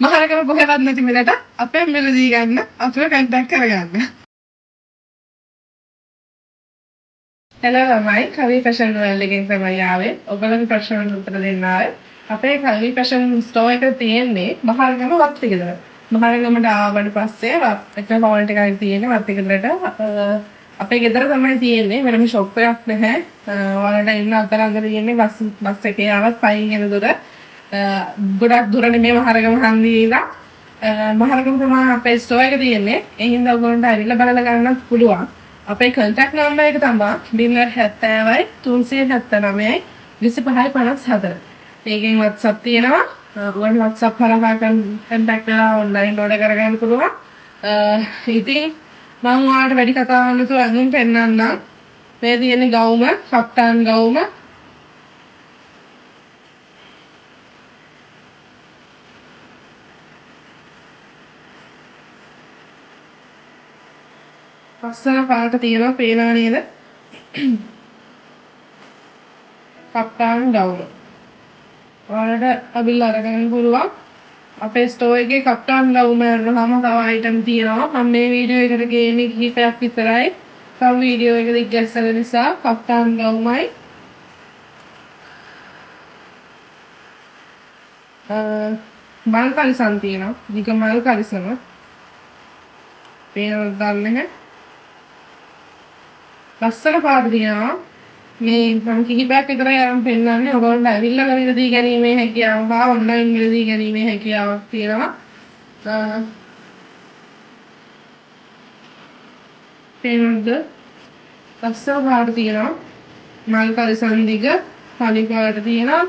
මහරගම කොහෙවත් නැති මිලට අපෙන් මිලදී ගන්න අපිව කන්ටැක්ට් කරගන්න. හෙලෝ ළමයි, කවි ෆැෂන් වර්ල්ඩ් එකෙන් තමයි ආවේ. ඔයගොල්ලෝගේ ප්‍රශ්න වලට උත්තර දෙන්න ආවේ. අපේ කවි ෆැෂන් ස්ටෝර් එක තියෙන්නේ මහරගම වත්තිගල. මහරගමට ආවට පස්සේ එක හෝල් එකක් තියෙන්නේ වත්තිගලට. අපේ ගෙදර තමයි තියෙන්නේ, වෙනම ෂොප් එකක් නැහැ. ඔයාලට එන්න අතර අතර තියෙන්නේ බස් බස් එකේ ආවත් පයින් එන දුර. ගොඩක් දුර නෙමෙයි මහරගම හන්දියේ ඉඳන්. මහරගම තමයි අපේ ස්ටෝර් එක තියෙන්නේ. ඒ හින්දා ඔයගොල්ලන්ට ඇවිල්ලා බලලා ගන්නත් පුළුවන්. අපේ කන්ටැක්ට් නම්බර් එක තමයි 070 379 25 54. ඒකෙන් WhatsApp තියෙනවා. ඔයාලට WhatsApp හරහා කන්ටැක්ට් වෙලා ඔන්ලයින් ඕඩර් කරගන්න පුළුවන්. ඉතින් මම ඔයාලට වැඩි කතා නැතුව ඇඳුම් පෙන්නන්නම්. මේ තියෙන්නේ ගවුම, කප්තාන් ගවුම. ලස්සන පාට තියෙනවා, පේනවා නේද? කප්තාන් ගවුම. ඔයාලට අවිල්ලා අරගන්න පුළුවන්. අපේ ස්ටෝර් එකේ කප්තාන් ගවුම අරනහම තව අයිටම් තියෙනවා. මම මේ වීඩියෝ එකට ගේන්නේ කිහිපයක් විතරයි. තව වීඩියෝ එක දිග්ගැස්සන නිසා කප්තාන් ගවුමයි මල් කලිසම් තියෙනවා. දිග මල් කලිසම. පේනවද දන්නේ නැහැ. ලස්සන පාට තියෙනවා. මේ මම කිහිපයක් විතරයි අරන් පෙන්නන්නේ. ඔයගොල්ලන්ට ඇවිල්ලා මිලදී ගැනීමේ හැකියාව හා ඔන්ලයින් මිලදී ගැනීමේ හැකියාවක් තියෙනවා. පේනවද? ලස්සන පාට තියෙනවා. මල් කලිසම් දිග තනි පාට තියෙනවා.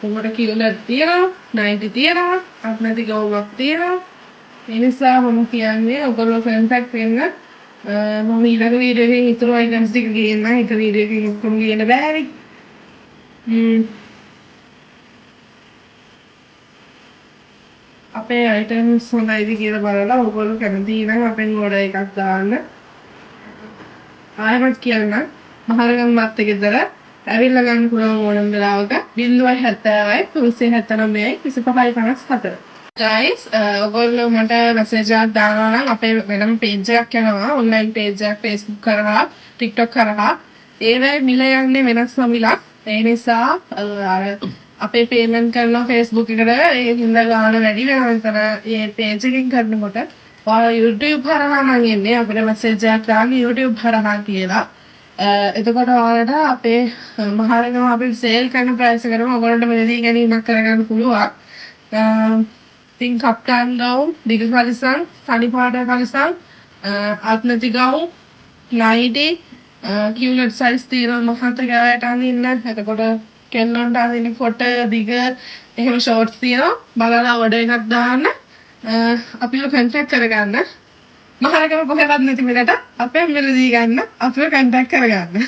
උඹට කියුලක් තියෙනවා, නයිටි තියෙනවා, අත් නැති ගවුමක් තියෙනවා. ඒ නිසා මම කියන්නේ ඔයගොල්ලෝ කන්ටැක්ට් වෙන්න. මම ඊළඟ වීඩියෝ එකෙන් ඉතුරු අයිටම්ස් ටික ගේන්නම්. එක වීඩියෝ එකකින් ඔක්කොම ගේන්න බෑනේ. අපේ අයිටම්ස් හොඳයිද කියලා බලලා ඔයගොල්ලෝ කැමති නම් අපෙන් ඕඩර් එකක් දාන්න. ආයෙමත් කියන්නම්, මහරගම මත් ගෙදර ඇවිල්ලා ගන්න පුළුවන් ඕනම වෙලාවක 070 379 25 54. Guys, ඔයගොල්ලෝ මට මැසේජ් එකක් දානවා නම් අපේ වෙනම පේජ් එකක් යනවා, ඔන්ලයින් පේජ් එකක් Facebook කරහා, TikTok කරහා. ඒවැ මිල යන්නේ වෙනස් මිලක්. ඒ නිසා අර අපේ පේමන්ට් කරනවා Facebook එකට, ඒ හින්දා ගාණ වැඩි වෙනවා විතර ඒ පේජ් එකෙන් කරනකොට. ඔයාලා YouTube හරහා නම් එන්නේ, අපිට මැසේජ් එකක් දාන්න YouTube හරහා කියලා. එතකොට ඔයාලට අපේ මහරගම අපි සේල් කරන ප්‍රයිස් එකටම ඔයගොල්ලන්ට මිලදී ගැනීමක් කරගන්න පුළුවන්. ඉතින් කප්තාන් ගවුම්, දිග කලිසම්, තනි පාට කලිසම්, අත් නැති ගවුම්, නයිටි, කියුලට් සයිස් තියෙනවා මහත ගායට අඳින්න. එතකොට කෙල්ලොන්ට අඳින්න කොට දිග එහෙම ෂෝට්ස් තියෙනවා. බලලා ඕඩර් එකක් දාන්න. අපිව කන්ටැක්ට් කරගන්න. මහරගම කොහෙවත් නැති මිලට අපෙන් මිලදී ගන්න අපිව කන්ටැක්ට් කරගන්න.